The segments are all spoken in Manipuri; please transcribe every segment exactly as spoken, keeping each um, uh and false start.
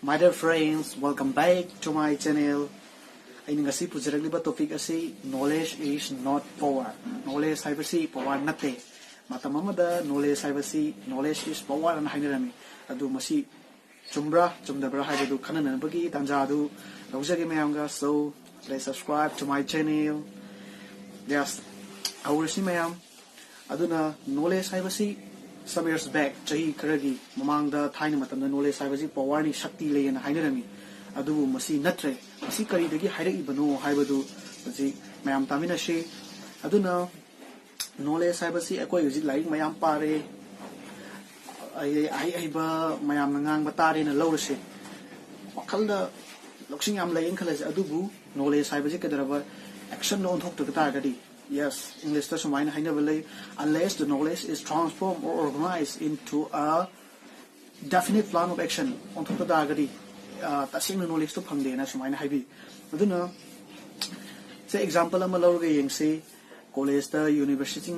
My dear friends, welcome back to my channel. ꯑꯩꯅ ꯉꯁꯤ ꯄꯨꯖꯔꯛꯂꯤꯕ topic ꯑꯁꯤ knowledge is not power. Knowledge ꯍꯥꯏꯕꯁꯤ power ꯅꯠꯇꯦ. ꯃꯇꯝ ꯑꯃꯗ knowledge ꯍꯥꯏꯕꯁꯤ knowledge is power ꯑꯅ ꯍꯥꯏꯅꯔꯝꯃꯤ. ꯑꯗꯨ ꯃꯁꯤ ꯆꯨꯝꯕ꯭ꯔꯥ ꯆꯨꯝꯗꯕ꯭ꯔꯥ ꯍꯥꯏꯕꯗꯨ ꯈꯟꯅꯅꯕꯒꯤ ꯇꯥꯟꯖꯥ ꯑꯗꯨ ꯂꯧꯖꯒꯦ ꯃꯌꯥꯝꯒ. So, please subscribe to my channel. Yes, ꯍꯧꯔꯁꯤ ꯃꯌꯥꯝ. ꯑꯗꯨꯅ knowledge ꯍꯥꯏꯕꯁꯤ some years back, ꯆꯍꯤ ꯈꯔꯒꯤ ꯃꯃꯥꯡꯗ, ꯊꯥꯏꯅ ꯃꯇꯝꯗ knowledge ꯍꯥꯏꯕꯁꯤ powerꯅꯤ, ꯁꯛꯇꯤ ꯂꯩꯌꯦꯅ ꯍꯥꯏꯅꯔꯝꯃꯤ. ꯑꯗꯨꯕꯨ ꯃꯁꯤ ꯅꯠꯇ꯭ꯔꯦ. ꯃꯁꯤ ꯀꯔꯤꯗꯒꯤ ꯍꯥꯏꯔꯛꯏꯕꯅꯣ ꯍꯥꯏꯕꯗꯨ ꯍꯧꯖꯤꯛ ꯃꯌꯥꯝ ꯇꯥꯃꯤꯟꯅꯁꯤ. ꯑꯗꯨꯅ knowledge ꯍꯥꯏꯕꯁꯤ ꯑꯩꯈꯣꯏ ꯍꯧꯖꯤꯛ ꯂꯥꯏꯔꯤꯛ ꯃꯌꯥꯝ ꯄꯥꯔꯦ, ꯑꯍꯩ ꯑꯍꯩꯕ ꯃꯌꯥꯝꯅ ꯉꯥꯡꯕ ꯇꯥꯔꯦꯅ ꯂꯧꯔꯁꯦ. ꯋꯥꯈꯜꯗ ꯂꯧꯁꯤꯡ ꯌꯥꯝ ꯂꯩꯌꯦꯅ ꯈꯜꯂꯁꯦ, ꯑꯗꯨꯕꯨ knowledge ꯍꯥꯏꯕꯁꯤ ꯀꯩꯗꯧꯔꯕ actionꯗ ꯑꯣꯟꯊꯣꯛꯇꯕ ꯇꯥꯔꯒꯗꯤ, yes, Englishꯇ ꯁꯨꯃꯥꯏꯅ ꯍꯥꯏꯅꯕ ꯂꯩ, unless the knowledge is transformed or organized into a definite plan of action, ꯑꯣꯟꯊꯣꯛꯄ ꯇꯥꯔꯒꯗꯤ ꯇꯁꯦꯡꯅ knowledgeꯇꯣ ꯐꯪꯗꯦꯅ ꯁꯨꯃꯥꯏꯅ ꯍꯥꯏꯕꯤ. ꯑꯗꯨꯅ ꯁꯦ example ꯑꯃ ꯂꯧꯔꯒ ꯌꯦꯡꯁꯤ. Collegeꯇ, university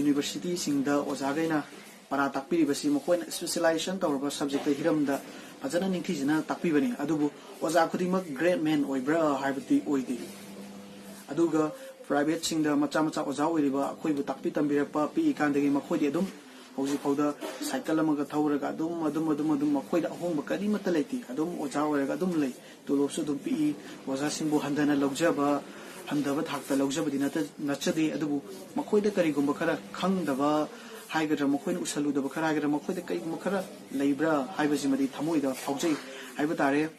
universityꯁꯤꯡꯗ ꯑꯣꯖꯥꯈꯩꯅ ꯄꯔꯥ ꯇꯥꯛꯄꯤꯔꯤꯕꯁꯤ ꯃꯈꯣꯏꯅ specialization ꯇꯧꯔꯕ subjectꯇ, ꯍꯤꯔꯝꯗ ꯐꯖꯅ ꯅꯤꯡꯊꯤꯖꯅ ꯇꯥꯛꯄꯤꯕꯅꯤ. ꯑꯗꯨꯕꯨ ꯑꯣꯖꯥ ꯈꯨꯗꯤꯡꯃꯛ great man ꯑꯣꯏꯕ꯭ꯔꯥ ꯍꯥꯏꯕꯗꯤ ꯑꯣꯏꯗꯦ. ꯑꯗꯨꯒ privateꯁꯤꯡꯗ ꯃꯆꯥ ꯃꯆꯥ ꯑꯣꯖꯥ ꯑꯣꯏꯔꯤꯕ ꯑꯩꯈꯣꯏꯕꯨ ꯇꯥꯛꯄꯤ ꯇꯝꯕꯤꯔꯛꯄ ꯄꯤꯛꯏꯀꯥꯟꯗꯒꯤ ꯃꯈꯣꯏꯗꯤ ꯑꯗꯨꯝ ꯍꯧꯖꯤꯛ ꯐꯥꯎꯗ cycle ꯑꯃꯒ ꯊꯧꯔꯒ ꯑꯗꯨꯝ ꯑꯗꯨꯝ ꯑꯗꯨꯝ ꯑꯗꯨꯝ ꯃꯈꯣꯏꯗ ꯑꯍꯣꯡꯕ ꯀꯔꯤꯃꯠꯇ ꯂꯩꯇꯦ. ꯑꯗꯨꯝ ꯑꯣꯖꯥ ꯑꯣꯏꯔꯒ ꯑꯗꯨꯝ ꯂꯩ. ꯇꯣꯂꯣꯞꯁꯨ ꯑꯗꯨꯝ ꯄꯤꯛꯏ. ꯑꯣꯖꯥꯁꯤꯡꯕꯨ ꯍꯟꯊꯅ ꯂꯧꯖꯕ, ꯍꯟꯊꯕ ꯊꯥꯛꯇ ꯂꯧꯖꯕꯗꯤ ꯅꯠꯆꯗꯦ. ꯑꯗꯨꯕꯨ ꯃꯈꯣꯏꯗ ꯀꯔꯤꯒꯨꯝꯕ ꯈꯔ ꯈꯪꯗꯕ ꯍꯥꯏꯒꯗ꯭ꯔꯥ, ꯃꯈꯣꯏꯅ ꯎꯁꯜꯂꯨꯗꯕ ꯈꯔ ꯍꯥꯏꯒꯗ꯭ꯔꯥ, ꯃꯈꯣꯏꯗ ꯀꯔꯤꯒꯨꯝꯕ ꯈꯔ ꯂꯩꯕ꯭ꯔꯥ ꯍꯥꯏꯕꯁꯤꯃꯗꯤ ꯊꯃꯣꯏꯗ ꯐꯥꯎꯖꯩ ꯍꯥꯏꯕ ꯇꯥꯔꯦ.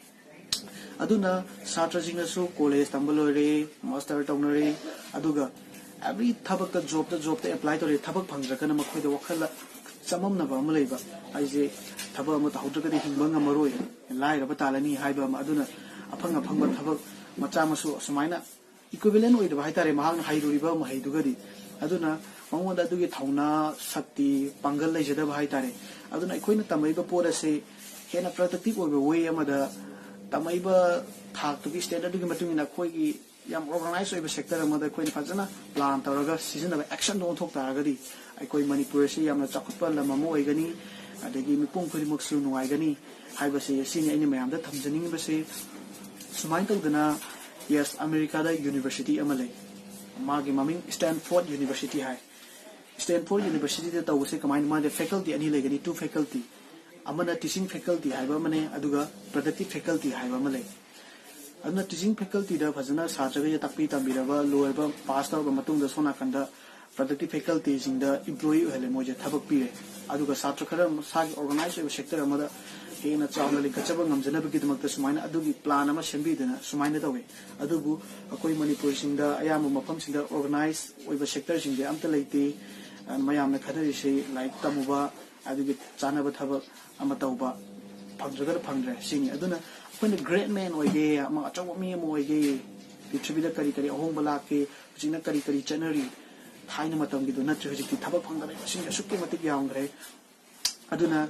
ꯑꯗꯨꯅ ꯁꯥꯇ꯭ꯔꯁꯤꯡꯅꯁꯨ college ꯇꯝꯕ ꯂꯣꯏꯔꯦ, master ꯇꯧꯅꯔꯦ, ꯑꯗꯨꯒ every ꯊꯕꯛꯇ, jobꯇ jobꯇ apply ꯇꯧꯔꯦ, ꯊꯕꯛ ꯐꯪꯗ꯭ꯔꯒꯅ ꯃꯈꯣꯏꯗ ꯋꯥꯈꯜꯗ ꯆꯃꯝꯅꯕ ꯑꯃ ꯂꯩꯕ꯫ ꯑꯩꯁꯦ ꯊꯕꯛ ꯑꯃ ꯇꯧꯍꯧꯗ꯭ꯔꯒꯗꯤ ꯍꯤꯡꯕ ꯉꯝꯃꯔꯣꯏ, ꯂꯥꯏꯔꯕ ꯇꯥꯜꯂꯅꯤ ꯍꯥꯏꯕ ꯑꯃ꯫ ꯑꯗꯨꯅ ꯑꯐꯪ ꯑꯐꯪꯕ ꯊꯕꯛ ꯃꯆꯥ ꯃꯁꯨ ꯑꯁꯨꯃꯥꯏꯅ equivalent ꯑꯣꯏꯗꯕ ꯍꯥꯏꯇꯥꯔꯦ, ꯃꯍꯥꯛꯅ ꯍꯩꯔꯨꯔꯤꯕ ꯃꯍꯩꯗꯨꯒꯗꯤ꯫ ꯑꯗꯨꯅ ꯃꯉꯣꯟꯗ ꯑꯗꯨꯒꯤ ꯊꯧꯅꯥ, ꯁꯛꯇꯤ, ꯄꯥꯡꯒꯜ ꯂꯩꯖꯗꯕ ꯍꯥꯏꯇꯥꯔꯦ꯫ ꯑꯗꯨꯅ ꯑꯩꯈꯣꯏꯅ ꯇꯝꯃꯛꯏꯕ ꯄꯣꯠ ꯑꯁꯤ ꯍꯦꯟꯅ productive ꯑꯣꯏꯕ way ꯑꯃꯗ, ꯇꯝꯃꯛꯏꯕ ꯊꯥꯛꯇꯨꯒꯤ standardꯗꯨꯒꯤ ꯃꯇꯨꯡ ꯏꯟꯅ ꯑꯩꯈꯣꯏꯒꯤ ꯌꯥꯝ organize ꯑꯣꯏꯕ sector ꯑꯃꯗ ꯑꯩꯈꯣꯏꯅ ꯐꯖꯅ plan ꯇꯧꯔꯒ ꯁꯤꯖꯤꯟꯅꯕ, actionꯗ ꯑꯣꯟꯊꯣꯛ ꯇꯥꯔꯒꯗꯤ ꯑꯩꯈꯣꯏ ꯃꯅꯤꯄꯨꯔ ꯑꯁꯤ ꯌꯥꯝꯅ ꯆꯥꯎꯈꯠꯄ ꯂꯝ ꯑꯃ ꯑꯣꯏꯒꯅꯤ꯫ ꯑꯗꯒꯤ ꯃꯤꯄꯨꯝ ꯈꯨꯗꯤꯡꯃꯛꯁꯨ ꯅꯨꯡꯉꯥꯏꯒꯅꯤ ꯍꯥꯏꯕꯁꯦ, ꯁꯤꯅꯤ ꯑꯩꯅ ꯃꯌꯥꯝꯗ ꯊꯝꯖꯅꯤꯡꯉꯤꯕꯁꯦ꯫ ꯁꯨꯃꯥꯏꯅ ꯇꯧꯗꯅ, ꯌꯦꯁ, ꯑꯃꯦꯔꯤꯀꯥꯗ ꯌꯨꯅꯤꯚꯔꯁꯤꯇꯤ ꯑꯃ ꯂꯩ, ꯃꯥꯒꯤ ꯃꯃꯤꯡ ꯁ꯭ꯇꯦꯟꯐꯣꯔꯗ ꯌꯨꯅꯤꯚꯔꯁꯤꯇꯤ ꯍꯥꯏ꯫ ꯁ꯭ꯇꯦꯟꯐꯣꯔꯗ ꯌꯨꯅꯤꯚꯔꯁꯤꯇꯤꯗ ꯇꯧꯕꯁꯦ ꯀꯃꯥꯏꯅ, ꯃꯥꯗꯤ ꯐꯦꯀꯜꯇꯤ ꯑꯅꯤ ꯂꯩꯒꯅꯤ, ꯇꯨ ꯐꯦꯀꯜꯇꯤ, ꯑꯃꯅ ꯇꯤꯆꯤꯡ ꯐꯦꯀꯜꯇꯤ ꯍꯥꯏꯕ ꯑꯃꯅꯦ, ꯑꯗꯨꯒ ꯄ꯭ꯔꯗꯛꯇꯤꯞ ꯐꯦꯀꯜꯇꯤ ꯍꯥꯏꯕ ꯑꯃ ꯂꯩ꯫ ꯑꯗꯨꯅ ꯇꯤꯆꯤꯡ ꯐꯦꯀꯜꯇꯤꯗ ꯐꯖꯅ ꯁꯥꯇ꯭ꯔꯈꯩꯁꯦ ꯇꯥꯛꯄꯤ ꯇꯝꯕꯤꯔꯕ, ꯂꯣꯏꯔꯕ, ꯄꯥꯁ ꯇꯧꯔꯕ ꯃꯇꯨꯡꯗ ꯁꯣꯝ ꯅꯥꯀꯟꯗ ꯄ꯭ꯔꯗꯛꯇꯤꯞ ꯐꯦꯀꯜꯇꯤꯁꯤꯡꯗ ꯏꯝꯄ꯭ꯂꯣꯌꯤ ꯑꯣꯏꯍꯜꯂꯦ, ꯃꯣꯏꯁꯦ ꯊꯕꯛ ꯄꯤꯔꯦ꯫ ꯑꯗꯨꯒ ꯁꯥꯇ꯭ꯔ ꯈꯔ ꯃꯁꯥꯒꯤ ꯑꯣꯔꯒꯅꯥꯏꯖ ꯑꯣꯏꯕ ꯁꯦꯛꯇꯔ ꯑꯃꯗ ꯍꯦꯟꯅ ꯆꯥꯎꯅ ꯂꯤꯡꯈꯠꯆꯕ ꯉꯝꯖꯅꯕꯒꯤꯗꯃꯛꯇ ꯁꯨꯃꯥꯏꯅ ꯑꯗꯨꯒꯤ ꯄ꯭ꯂꯥꯟ ꯑꯃ ꯁꯦꯝꯕꯤꯗꯅ ꯁꯨꯃꯥꯏꯅ ꯇꯧꯋꯦ꯫ ꯑꯗꯨꯕꯨ ꯑꯩꯈꯣꯏ ꯃꯅꯤꯄꯨꯔꯁꯤꯡꯗ ꯑꯌꯥꯝꯕ ꯃꯐꯝꯁꯤꯡꯗ ꯑꯣꯔꯒꯅꯥꯏꯖ ꯑꯣꯏꯕ ꯁꯦꯛꯇꯔꯁꯤꯡꯁꯦ ꯑꯝꯇ ꯂꯩꯇꯦ꯫ ꯑ, ꯃꯌꯥꯝꯅ ꯈꯟꯅꯔꯤꯁꯤ ꯂꯥꯏꯔꯤꯛ ꯇꯝꯃꯨꯕ, ꯑꯗꯨꯒꯤ ꯆꯥꯅꯕ ꯊꯕꯛ ꯑꯃ ꯇꯧꯕ, ꯐꯪꯗ꯭ꯔꯒꯅ ꯐꯪꯗ꯭ꯔꯦ ꯁꯤꯅꯤ꯫ ꯑꯗꯨꯅ ꯑꯩꯈꯣꯏꯅ ꯒ꯭ꯔꯦꯠ ꯃꯦꯟ ꯑꯣꯏꯒꯦ, ꯑꯃ ꯑꯆꯧꯕ ꯃꯤ ꯑꯃ ꯑꯣꯏꯒꯦ, ꯄ꯭ꯔꯤꯊꯤꯕꯤꯗ ꯀꯔꯤ ꯀꯔꯤ ꯑꯍꯣꯡꯕ ꯂꯥꯛꯀꯦ, ꯍꯧꯖꯤꯛꯅ ꯀꯔꯤ ꯀꯔꯤ ꯆꯠꯅꯔꯤ, ꯊꯥꯏꯅ ꯃꯇꯝꯒꯤꯗꯣ ꯅꯠꯇ꯭ꯔꯦ꯫ ꯍꯧꯖꯤꯛꯇꯤ ꯊꯕꯛ ꯐꯪꯗꯕ ꯃꯁꯤꯡ ꯑꯁꯨꯛꯀꯤ ꯃꯇꯤꯛ ꯌꯥꯝꯈ꯭ꯔꯦ꯫ ꯑꯗꯨꯅ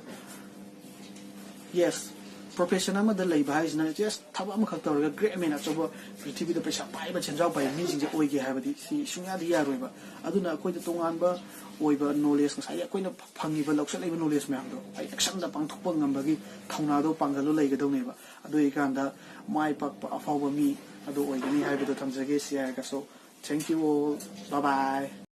ꯌꯦꯁ, ꯄ꯭ꯔꯣꯐꯦꯁꯟ ꯑꯃꯗ ꯂꯩꯕ ꯍꯥꯏꯁꯤꯅ ꯖꯁ ꯊꯕꯛ ꯑꯃꯈꯛ ꯇꯧꯔꯒ ꯒ꯭ꯔꯦꯠ ꯃꯦꯟ, ꯑꯆꯧꯕ, ꯄ꯭ꯔꯤꯊꯤꯕꯤꯗ ꯄꯩꯁꯥ ꯄꯥꯏꯕ, ꯁꯦꯟꯖꯥꯎ ꯄꯥꯏꯕ ꯃꯤꯁꯤꯡꯁꯦ ꯑꯣꯏꯒꯦ ꯍꯥꯏꯕꯗꯤ ꯁꯤ ꯁꯨꯡꯌꯥꯗꯤ ꯌꯥꯔꯣꯏꯕ꯫ ꯑꯗꯨꯅ ꯑꯩꯈꯣꯏꯗ ꯇꯣꯉꯥꯟꯕ ꯑꯣꯏꯕ ꯅꯣꯂꯦꯖ, ꯉꯁꯥꯏꯒꯤ ꯑꯩꯈꯣꯏꯅ ꯐꯪꯉꯤꯕ, ꯂꯧꯁꯤꯜꯂꯛꯏꯕ ꯅꯣꯂꯦꯖ ꯃꯌꯥꯝꯗꯣ ꯑꯩ ꯑꯦꯛꯁꯟꯗ ꯄꯥꯡꯊꯣꯛꯄ ꯉꯝꯕꯒꯤ ꯊꯧꯅꯥꯗꯣ, ꯄꯥꯡꯒꯜꯗꯣ ꯂꯩꯒꯗꯧꯅꯦꯕ꯫ ꯑꯗꯨ ꯑꯣꯏꯔꯀꯥꯟꯗ ꯃꯥꯏ ꯄꯥꯛꯄ ꯑꯐꯥꯎꯕ ꯃꯤ ꯑꯗꯨ ꯑꯣꯏꯒꯅꯤ ꯍꯥꯏꯕꯗꯣ ꯊꯝꯖꯒꯦ꯫ ꯁꯤ ꯍꯥꯏꯔꯒꯁꯨ, thank you all, bye bye꯫